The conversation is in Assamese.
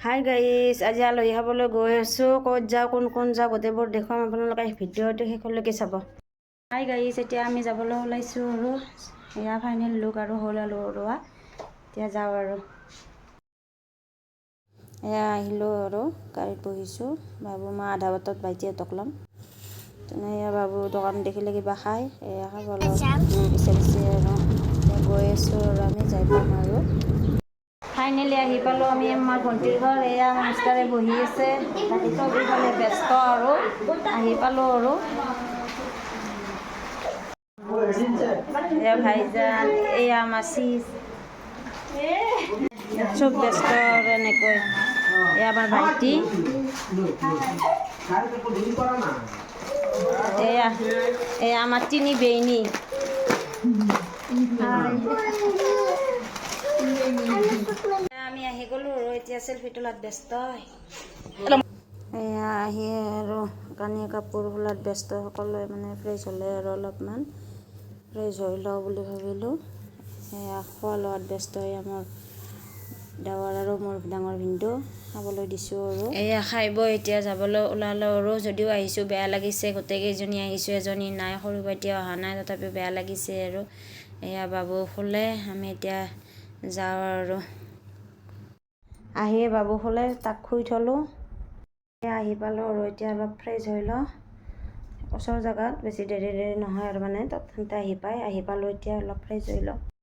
হাই গাইজ, আজি আলহী খাবলৈ গৈ আছোঁ। ক'ত যাওঁ, কোন কোন যাওঁ, গোটেইবোৰ দেখুৱাম। আপোনালোকে ভিডিঅ'টো শেষলৈকে চাব। হাই গাইজ, এতিয়া আমি যাবলৈ ওলাইছোঁ আৰু এয়া ফাইনেল লুক আৰু হ'ল আৰু ওলোৱা। এতিয়া যাওঁ আৰু। এয়া আহিলোঁ আৰু গাড়ীত বহিছোঁ। বাবু মই আধা বাটত ভাইটিহঁতক ল'ম। তেনে এয়া বাবু দোকান দেখিলে কিবা খায়, এয়া খাব বিচাৰিছে। আৰু এতিয়া গৈ আছোঁ আৰু আমি যাই পাম আৰু। ফাইনেলি আহি পালোঁ আমি আমাৰ ভণ্টিৰ ঘৰ। এয়া আমাৰ মিষ্টাৰে বহি আছে, বাকী চব ইফালে ব্যস্ত। আৰু আহি পালোঁ আৰু এয়া ভাইজান, এয়া আমাৰ চিজ, চব ব্যস্ত আৰু এনেকৈ। এয়া আমাৰ ভাইটি, এয়া এয়া আমাৰ তিনি বেইনী। আমি আহি গ'লোঁ আৰু এতিয়া চেলফি তোলাত ব্যস্ত। এয়া আহি আৰু কানি কাপোৰ খোলাত ব্যস্ত সকলোৱে। মানে ফ্ৰেছ হ'লে আৰু অলপমান ফ্ৰেছ হৈ লওঁ বুলি ভাবিলোঁ। এয়া খোৱা লোৱাত ব্যস্ত হৈ আমাৰ দেৱৰ আৰু মোৰ ডাঙৰ ভিনদেউ, খাবলৈ দিছোঁ। আৰু এয়া খাই বৈ এতিয়া যাবলৈ ওলালোঁ আৰু। যদিও আহিছোঁ, বেয়া লাগিছে। গোটেইকেইজনী আহিছোঁ, এজনী নাই, সৰু ভাইটি অহা নাই, তথাপিও বেয়া লাগিছে। আৰু এয়া বাবু শুলে, আমি এতিয়া যাওঁ। আৰু আহিয়ে বাবু শুলে, তাক শুই থ'লোঁ। এয়া আহি পালোঁ আৰু এতিয়া অলপ ফ্ৰেছ হৈ লওঁ। ওচৰ জেগাত বেছি দেৰি দেৰি নহয় আৰু মানে তাত আহি পাই আহি পালোঁ, এতিয়া অলপ ফ্ৰেছ হৈ লওঁ।